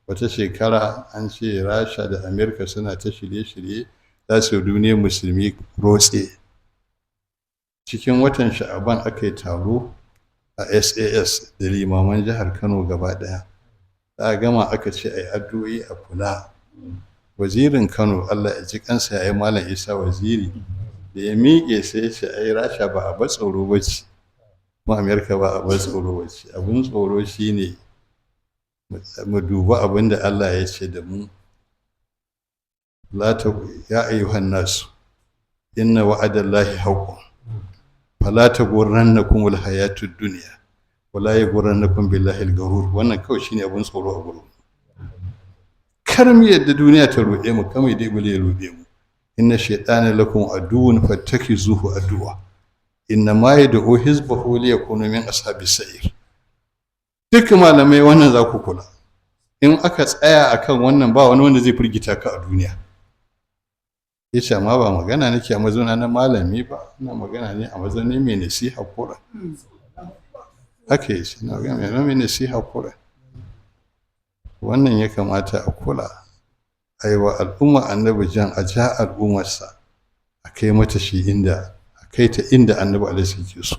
Wata shekara an ce Rasha da Amerika suna ta shirye-shirye za su yi duniyar Musulmi rotse. Cikin watan Sha'aban aka yi taro a SAS da limaman jihar Kano gaba ɗaya. Za a gama, aka ce a yi addu'o'i, a kula. Wazirin Kano, Allah ya ji kansa, ya yi, Malam Isa Waziri, da ya miƙe sai ya ce, ai Rasha ba a tsoro ba ce, kuma Amerika ba a tsoro ba ce. Abin tsoro shine mu duba abin da Allah ya ce da mu: la ta يا أيها الناس إن وعد الله حق فلا تغرنكم الحياة الدنيا ولا يغرنكم بالله الغرور. Wannan kawai shine abin tsoro a gurin. Kar mu yadda duniya ta ruɗe mu, kamar dai bule ya ruɗe mu. إن الشيطان لكم عدو فاتخذوه عدوا إنما يدعو حزبه ليكونوا من أصحاب السعير. Duk malamai, wannan za ku kula. In aka tsaya akan wannan, ba wani wanda zai firgita ka a duniya. Yace, amma ba magana nake a mazauna na malami ba, ina magana ne a mazaunin mai nasiha kura. Haka yace, ina magana mai nasiha kura. Wannan ya kamata a kula, a yi wa al'umma Annabi jan a ja al'ummarsa, a kai mata shi inda a kai ta inda Annabi alaihi ke so.